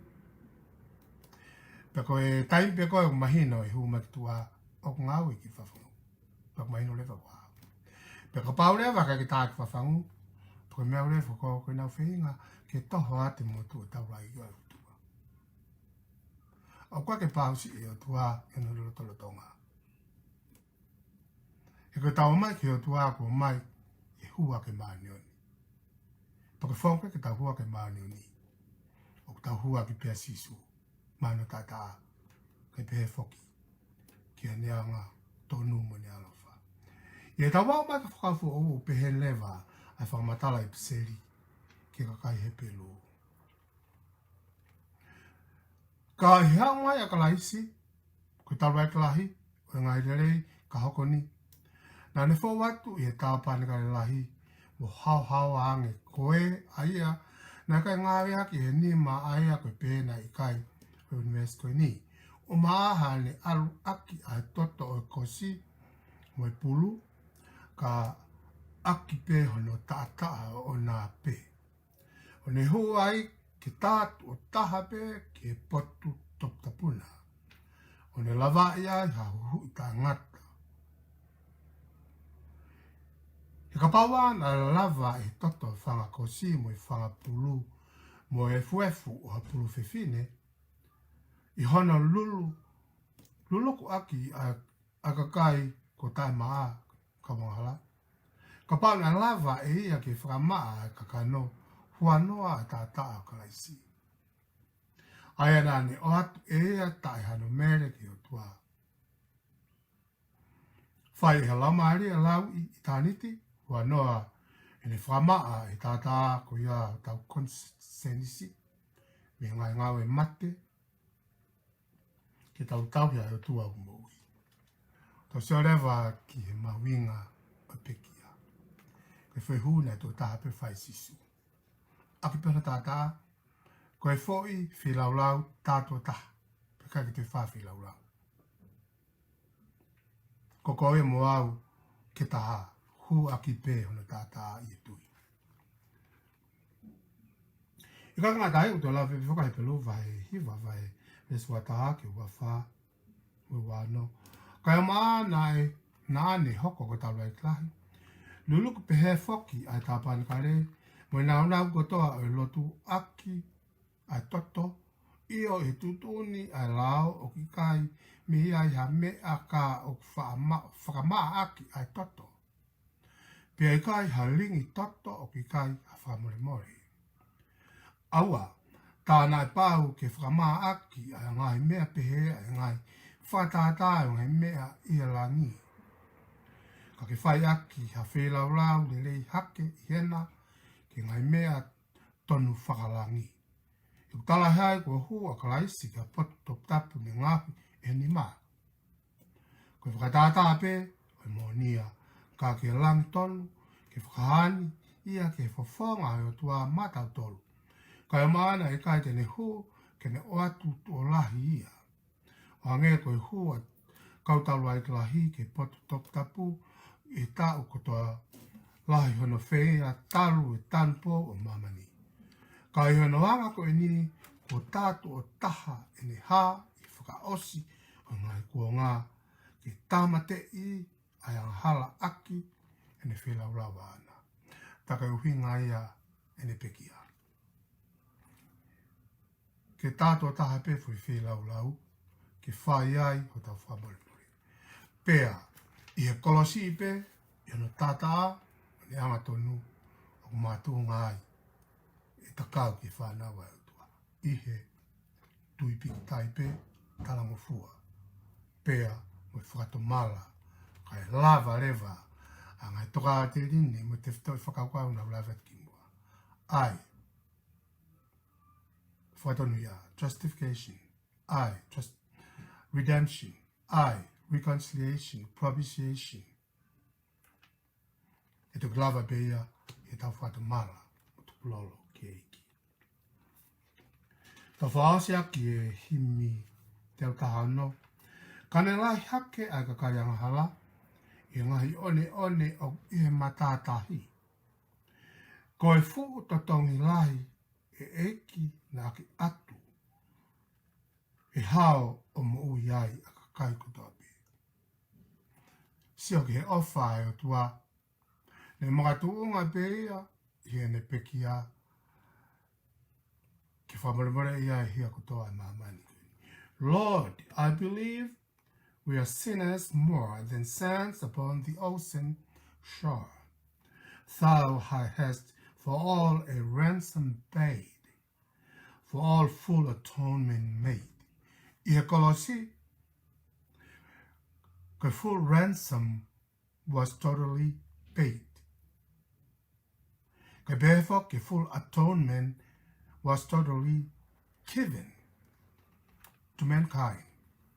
Pea ko e taimi pē ko ē ʻoku mahino ʻe hū mai ki tuʻa, ʻoku ngāue e kiʻi fafangu. Pea ʻoku mahino leva ʻoku hā. Pea kapau leva ʻoku ʻikai ke tā e kiʻi fafangu, pea ko e meʻa leva ko, ko ʻenau feinga ke toho atu e motuʻa taulaʻeiki ʻo e ʻOtua. ʻOku ʻikai ke pāusiʻi ʻe he ʻOtua ʻenau lotolotonga. He ko ʻetau ō mai ki he ʻOtua kuo ʻomai e hua ke māʻoniʻoni. Pea ko e founga ke tau hua ke māʻoniʻoni, ʻoku tau hua ki ai pē ʻa Sīsū, mo hono taʻataʻa, kae pehē foki ki heʻene anga tonu mo ʻene ʻaloʻofa. ʻI heʻetau aʻu mai ki he Fuakava Foʻou, ʻoku pehē leva ʻa e fakamatala ʻa e ʻipiseli ki he kakai Hepelū. Ka ʻi he haʻu mai ʻa Kalaisi, ko e taulaʻeiki lahi ʻo e ngaahi lelei ka hoko ni, naʻa ne fou atu ʻi he tāpanekale lahi mo haohaoa ange, ko ē ʻa ia naʻe ʻikai ngāueʻaki ʻe he nima ʻa ia ko e pehē naʻe ʻikai ʻo e ʻunivēsi ko eni. ʻO maʻa haʻane ʻalu ʻaki ʻa e toto ʻo e kosi mo e pulu, ka ʻaki pē hono taʻataʻa ʻoʻona pē. ʻO ne hū ai ke tā tuʻo taha pē ki he potu toputapu na, ʻo ne lavaʻi ai ha huhuʻi taʻengata. He kapau ā naʻe lava ʻe he toto e fanga kosi mo e fanga pulu mo e efuefu ʻo ha pulu fefine, ʻi hono lulu, luluku ʻaki ʻa ʻa e kakai kuo taʻemaʻa, kau angahala. Kapau naʻe lava ʻe ia ke fakamaʻa ʻa e kakano, huanoa ʻa e taʻataʻa ʻo Kalaisi, ʻa ia naʻa ne ʻoatu ʻe ia taʻe hano mele ki he ʻOtua. Fai ʻe he Laumālie ʻo e Lauʻi ʻitāniti, huanoa ʻene fakamaʻa ʻa e taʻataʻa ko ia ʻo tau konisēnisi mei he ngaahi ngāue mate, ke tau tauhi ʻa e ʻOtua ʻoku moʻui. Tau sio leva ki he mahuʻinga ʻo e pekia. Ko e foʻi hū naʻe tuʻo taha pē fai ʻe Sīsū. ʻAki pē hono taʻataʻa, ko e foʻi feilaulau tā tuʻo taha, pea ʻikai ke toe fai feilaulau. Ko koe mo au ke taha, hū ʻaki pē hono taʻataʻa ʻi he tui. ʻIkai ngata ai, ʻoku toe lave pē foki ʻa Hepelū vahe hiva, vahe veesi ua taha ki he ua fā, mo e ua ono. Kaeʻumaʻā naʻe, naʻa ne hoko ko e taulaʻeiki lahi, luluku pehē foki ʻa e tāpanekale mo e nāunau kotoa ʻo e lotu ʻaki ʻa e toto, ʻio, ʻi he tuʻutuʻuni ʻa e lao ʻoku ʻikai mei ai ha meʻa ka ʻoku faʻama-, fakamaʻa ʻaki ʻa e toto. Pea ʻikai ha lingi toto ʻoku ʻikai ha fakamolemole. ʻAua, tā naʻe pau ke fakamaʻa ʻaki ʻa e ngaahi meʻa pehē ʻa e ngaahi fakatātā ʻo e ngaahi meʻa ʻi he langi. Ka ke fai ʻaki ha feilaulau lelei hake ʻi hena ki he ngaahi meʻa tonu fakalangi. ʻI he tala hai kuo hū ʻa Kalaisi ki ha potu toputapu ne ngaohi ʻe he nima. Ko e fakatātā pē ʻo e moʻoni ia, ka ki he langi tonu, ke fakahā ni ia ki he fofonga ʻo e ʻOtua maʻatautolu. Kae ʻumaʻā naʻe ʻikai te ne hū ke ne ʻoatu tuʻo lahi ia. ʻO hangē ko e hū ʻa e kau taulaʻeiki lahi ki he potu toputapu ʻi he taʻu kotoa lahi hono feia talu e tanupou ʻo māmani. Ka ʻi hono anga ko eni, kuo tā tuʻo taha ʻene hā ʻi he fakaʻosi ʻo e ngaahi kuonga, ke tāmateʻi ʻa e angahala ʻaki ʻene feilaulau ʻaʻana. Tā ko e ʻuhinga ia ʻene pekia. Ke tā tuʻo taha pē foʻi feilaulau, ke fai ai hotau fakamolemole. Pea, ʻi he kolosi pē, ʻi hono taʻataʻa ʻo ʻene angatonu, ʻoku makatuʻunga ai ʻetau kau ki he fānau ʻa e ʻOtua. ʻI he tui pīkitai pē, talangofua, pea mo e fakatomala, kae lava leva ʻa e ngaahi tokāteline mo e tefitoʻi fakakaukau naʻa ku lave atu ki muʻa. ʻA e fakatonuhia, justification, ʻa e just-, redemption, ʻa e reconciliation, propitiation. ʻE toki lava pē ia ʻi heʻetau fakatomala mo tupulolo ki he ʻEiki. Tau fakaʻosi ʻaki e himi teau taha ono. Ka ne lahi hake ʻa e kakai angahala ʻi he ngaahi ʻoneʻone ʻoku ʻi he matātahi. Ko e fuʻu totongi lahi ʻe ʻEiki naʻa ke ʻatu ʻe hao ʻo moʻui ai ʻa e kakai kotoa pē. Sio ki he ʻofa ʻa e ʻOtua, ne makatuʻunga pē ia ʻi heʻene pekia, ke fakamolemoleʻi ai e hia kotoa ʻo e māmani ko eni. Lord, I believe we are sinners more than sands upon the ocean shore. Thou hast for all a ransom paid, for all full atonement made. ʻI he kolosi, ko e full ransom was totally paid. Kae pehē foki, full atonement was totally given to mankind,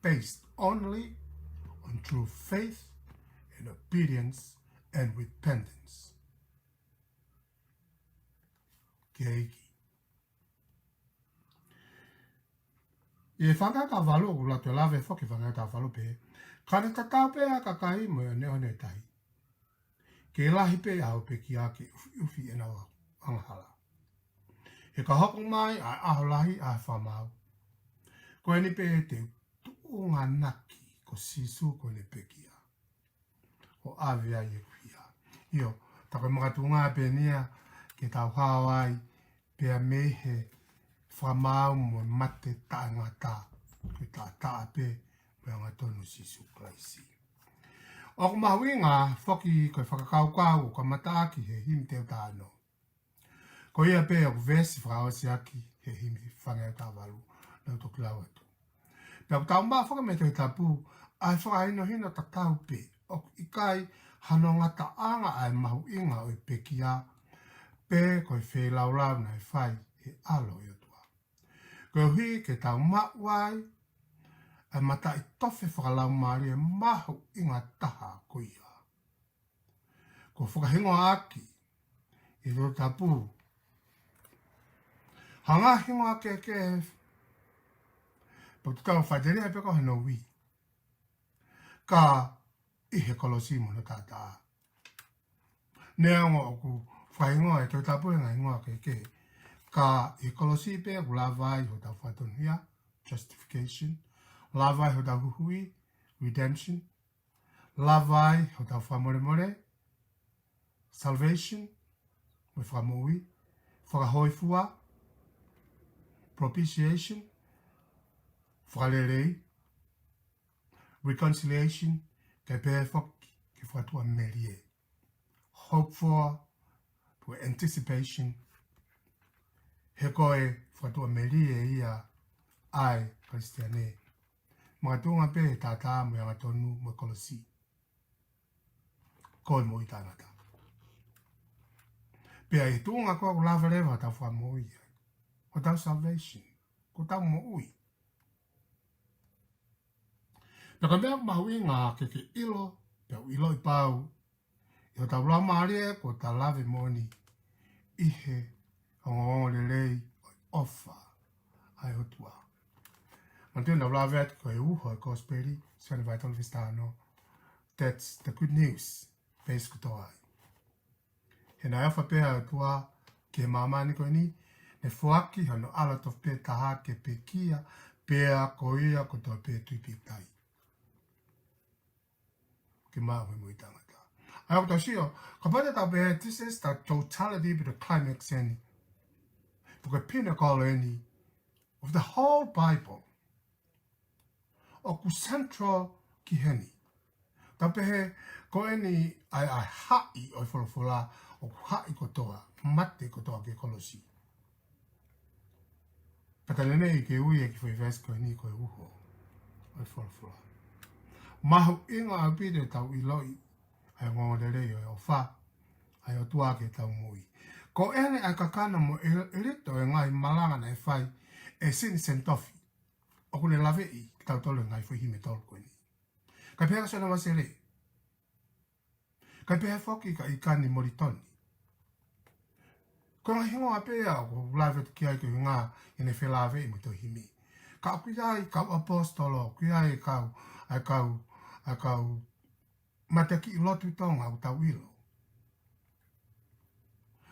based only on true faith and obedience and repentance. Ki he ʻEiki. ʻI he Fānau Tāvalu, ʻoku lava ʻo lave foki Fānau Tāvalu pē, ka ne tatau pē ʻa e kakai mo e ʻoneʻone ʻo e tahi. Ke lahi pē ʻa hoʻo pekia ke ʻufiʻufi ʻenau angahala. He ka hoko mai ʻa e ʻaho lahi ʻa e fakamaau, ko eni pē te u tuʻunga ʻaki ko Sīsū ko ʻene pekia ʻo ʻave ai ʻeku hia. ʻIo, tā ko e makatuʻunga pē eni ia ke tau hao ai pea mei he fakamaau mo e mate taʻengata, ko e taʻataʻa pē mo e angatonu ʻo Sīsū Kalaisi. ʻOku mahuʻinga foki ko e fakakaukau ʻoku kamata ʻaki he himi teau taha ono. Ko ia pē ʻoku veesi fakaʻosi ʻaki he himi Fānau Tāvalu naʻa ku toki lau atu. Pea ʻoku tau maʻu foki mei he Tohi Tapu ʻa e fakahinohino tatau pē, ʻoku ʻikai hano ngataʻanga ʻa e mahuʻinga ʻo e pekia pe ko e feilaulau naʻe fai ʻe he ʻAlo ʻo e ʻOtua, koeʻuhi ke tau maʻu ai ʻa e mataʻitofe fakalaumālie mahuʻinga taha ko ia. Kuo fakahingoa ʻaki ʻi he Tohi Tapu ha ngaahi hingoa kehekehe, pea ʻoku tau faʻiteliha pē ko hono ui. Ka ʻi he kolosi mo hono taʻataʻa. Neongo ʻoku fakahingoa ʻe he Tohi Tapu e ngaahi hingoa kehekehe, ka ʻi he kolosi pē ʻoku lava ai hotau fakatonuhia, justification, lava ai hotau huhuʻi, redemption, lava ai hotau fakamolemole, salvation, mo e fakamoʻui, fakahōifua, propitiation, fakalelei, reconciliation, kae pehē foki ki he fakatuʻamelie. Hope for, with anticipation, he ko e fakatuʻamelie ia ʻa e Kalisitiane. Makatuʻunga pē he taʻataʻa mo e angatonu mo e kolosi. Ko e moʻui taʻengata. Pea ʻi he tuʻunga ko ē ʻoku lava leva hotau fakamoʻui ai, hotau salvation, ko hotau moʻui. Pea ko e meʻa mahuʻinga ke ke ʻilo, pea u ʻiloʻi pau, ʻi hotau laumālie kuo ta lave moʻoni ʻi he ongoongolelei ʻo e ʻofa ʻa e ʻOtua. Manatuʻi naʻa ku lave atu ko e uho ʻo e kosipeli, Sione vahe tolu veesi taha ono, that's the good news, veesi kotoa ai. He naʻe ʻofa pehē ʻa e ʻOtua ki he māmani ko eni, naʻe foaki hono ʻAlo tofu pē taha ke pekia, pea ko ia kotoa pē tui pīkitai, ke maʻu e moʻui taʻengata. ʻA ia ʻoku tau sio, kapau te tau pehē, this is the totality of the climax eni, pe ko e pinnacle eni of the whole Bible. ʻOku central ki heni. Tau pehē, ko eni ʻa e, ʻa e haʻi ʻo e folofola, ʻoku haʻi kotoa, mate kotoa ki he kolosi. Pea ta lele ke ui e kiʻi foʻi veesi ko eni ko e uho ʻo e folofola. Mahuʻinga ʻaupito ke tau ʻiloʻi ʻa e ongoongolelei ʻo e ʻofa ʻa e ʻOtua ki heʻetau moʻui. Ko eni ʻa e kakano mo e, ʻelito e ngaahi malanga naʻe fai ʻe Sione Senitofi, ʻoku ne laveʻi kitautolu he ngaahi foʻi himi ʻe tolu ko eni. Kae pehē ʻa Sione Uesile. Kae pehē foki ʻa Ikani Molitoni. Ko e ngaahi hingoa pē ia ʻoku lave atu ki ai ko e ngaahi ʻene felāveʻi mo e tohi himi. Ka ʻoku ʻi ai kau ʻaposetolo, ʻoku ʻi ai kau, ʻa e kau, ʻa e kau mateakiʻi lotu Tonga ʻoku tau ʻilo.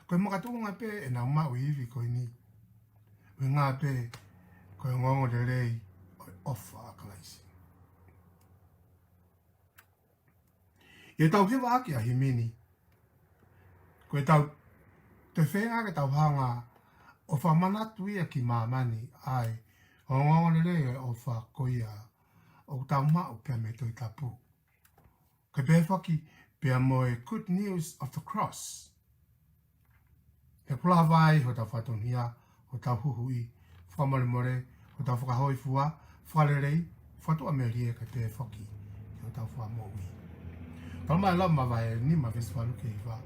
Ko e makatuʻunga pē ʻenau maʻu e ivi ko eni, ʻuhinga pē ko e ongoongolelei ʻo e ʻofa ʻa Kalaisi. ʻI heʻetau hivaʻaki ʻa e himi ni, ko ʻetau toe feinga ke tau hanga ʻo fakamanatu ia ki māmani ʻa e ongoongolelei ʻo e ʻofa ko ia ʻoku tau maʻu pea mei he Tohi Tapu. Kae pehē foki pea mo e good news of the cross. He ʻoku lava ai hotau fakatonuhia, hotau huhuʻi, fakamolemole, hotau fakahōifua, fakalelei, fakatuʻamelie kae pehē foki ki hotau fakamoʻui. Talamai ʻe Loma vahe nima veesi valu ki he hiva.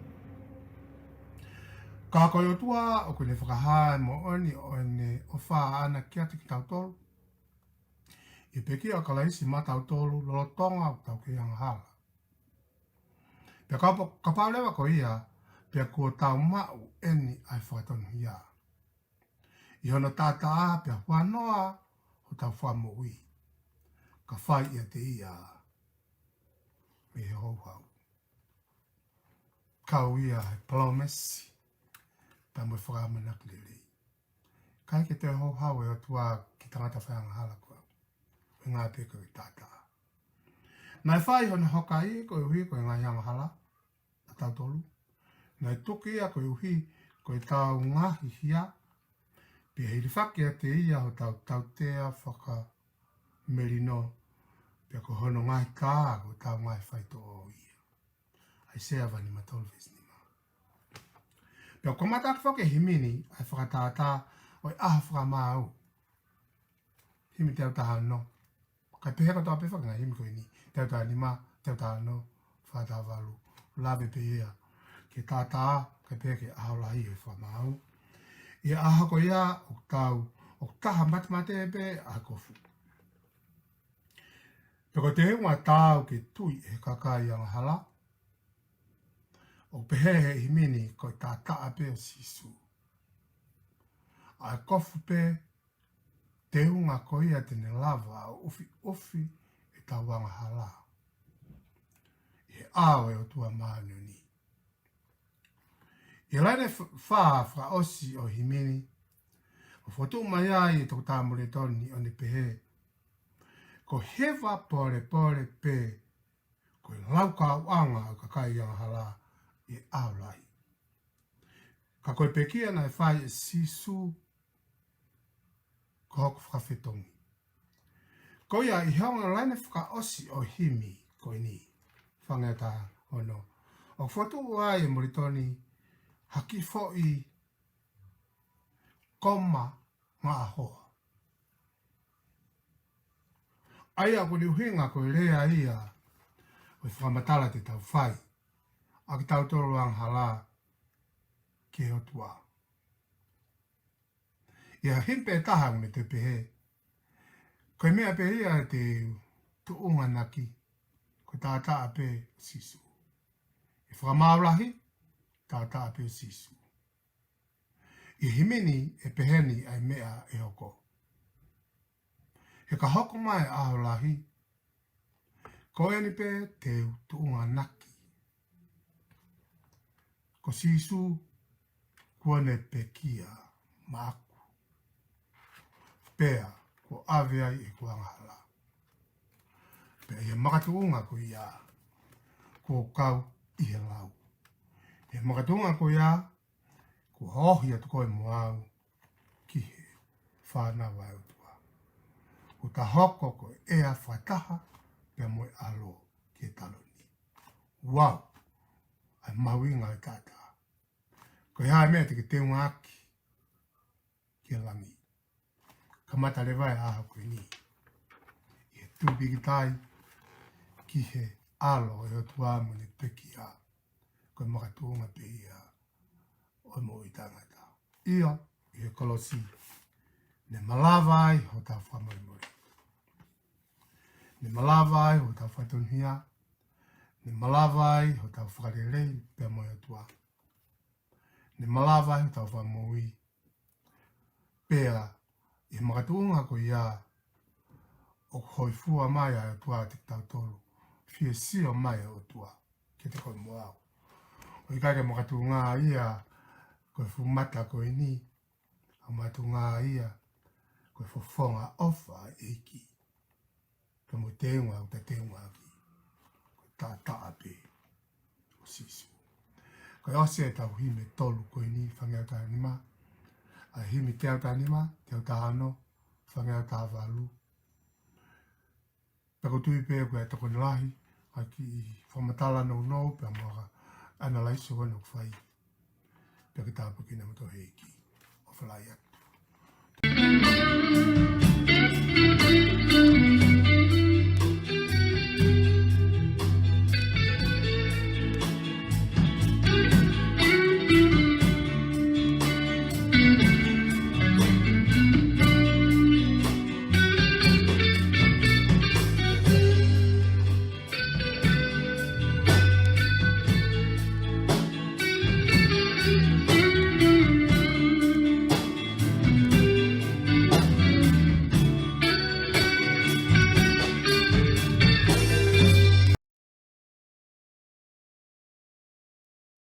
Ka ko e ʻOtua ʻoku ne fakahā e moʻoni ʻo ʻene ʻofa ʻaʻana kiate kitautolu, ʻi he pekia ʻa Kalaisi maʻatautolu lolotonga ʻoku tau kei angahala. Pea kapau, kapau leva ko ia, pea kuo tau maʻu eni ʻa e fakatonuhia. ʻI hono taʻataʻa pea huanoa hotau fakamoʻui, ka fai ʻiate ia mei he houhau. Kau ia he palōmesi, pea mo e fakaʻamanaki lelei. ʻIkai ke toe houhau e ʻOtua ki he tangata faiangahala ko au. ʻUhinga pē ko e taʻataʻa. Naʻe fai hono hokaʻi koeʻuhi ko e ngaahi angahala ʻatautolu. Naʻe tuki ia koeʻuhi ko ʻetau ngaahi hia. Pea hilifaki ʻiate ia hotau tautea fakamelino. Pea ko hono ngaahi tā ko hotau ngaahi faitoʻo ia. ʻAisea vahe nima tolu veesi nima. Pea ʻoku kamata ʻaki foki e himi ni ʻa e fakatātā ʻo e ʻaho fakamaau. Himi teau taha ono. Kae pehē kotoa pē foki e ngaahi himi ko eni. Teau taha nima, teau taha ono, fā taha valu. Lave pē ia ki he tātā, kae pehē ki he ʻaho lahi ʻo e fakamaau. ʻI he ʻaho ko ia, ʻoku tau, ʻoku taha matemate pē ʻa e kofu. Pea ko e teunga taau ke tui ʻe he kakai angahala. ʻOku pehē he himi ni ko e taʻataʻa pē ʻo Sīsū. ʻA e kofu pē teunga ko ia te ne lava ʻo ʻufiʻufi ʻetau angahala ʻi he ʻao ʻo e ʻOtua māʻoniʻoni. ʻI he laine f-, fā fakaʻosi ʻo e himi ni, ʻoku fokotuʻu mai ai ʻe Toketā Molitoni ʻo ne pehē, ko e hiva pōlepole pē, ko e laukauʻanga ʻo e kakai angahala ʻi he ʻaho lahi. Ka ko e pekia naʻe fai ʻe Sīsū ko hoku fakafetongi. Ko ia ʻi he ongo laine fakaʻosi ʻo e himi ko eni, fāngeau taha ono, ʻoku fokotuʻu ai ʻe Molitoni ha kiʻi foʻi koma ngaʻahoa. ʻA ia ʻoku ne ʻuhinga ko e lea ia ʻo e fakamatala te tau fai ʻa kitautolu angahala ki he ʻOtua. ʻI he himi pē ʻe taha ʻoku ne toe pehē, ko e meʻa pē ia te u tuʻunga ʻaki, ko e taʻataʻa pē ʻo Sīsū. ʻI he fakamaau lahi, taʻataʻa pē ʻo Sīsū. ʻI he himi ni ʻe pehē ni ʻa e meʻa ʻe hoko. He ka hoko mai ʻa e ʻaho lahi, ko eni pē te u tuʻunga ʻaki. Ko Sīsū kuo ne pekia maʻaku. Pea kuo ʻave ai ʻeku angahala. Pea ʻi he makatuʻunga ko ia, kuo kau ʻi he lau. ʻI he makatuʻunga ko ia, kuo ohi atu koe mo au ki he fānau ʻa e ʻOtua. Kuo ta hoko ko e ʻea fakataha pea mo e ʻAlo ki he taloni. Wow! ʻA e mahuʻinga ʻo e taʻataʻa. Ko e hā e meʻa te ke teunga ʻaki ki he langi? Kamata leva e ʻaho ko eni ʻi he tui pīkitai ki he ʻAlo ʻo e ʻOtua mo ʻene pekia. Ko e makatuʻunga pē ia ʻo e moʻui taʻengata. ʻIo, ʻi he kolosi, ne malava ai hotau fakamolemole. Ne malava ai hotau fakatonuhia. Ne malava ai hotau fakalelei pea mo e ʻOtua. Ne malava ai hotau fakamoʻui. Pea ʻi he makatuʻunga ko ia, ʻoku hōifua mai ʻa e ʻOtua kiate kitautolu. Fie sio mai ʻa e ʻOtua kiate koe mo au. ʻOku ʻikai ke makatuʻunga ia ko e fuʻu mata ko eni, ʻoku makatuʻunga ia ko e fofonga ʻofa ʻa e ʻEiki. Ka mo e teunga ʻoku ta teunga ʻaki, ko e taʻataʻa pē ʻo Sīsū. Ko e ʻosi ʻetau himi ʻe tolu ko eni, fāngeau taha nima, ʻa e himi teau taha nima, teau taha ono, fāngeau taha valu. Pea ʻoku ou tui pē ko e tokoni lahi ʻa e kiʻi fakamatala nounou pea mo e analysis ʻoku fai. Pea ke tāpuekina kimoutolu ʻe he ʻEiki. ʻOfa lahi atu.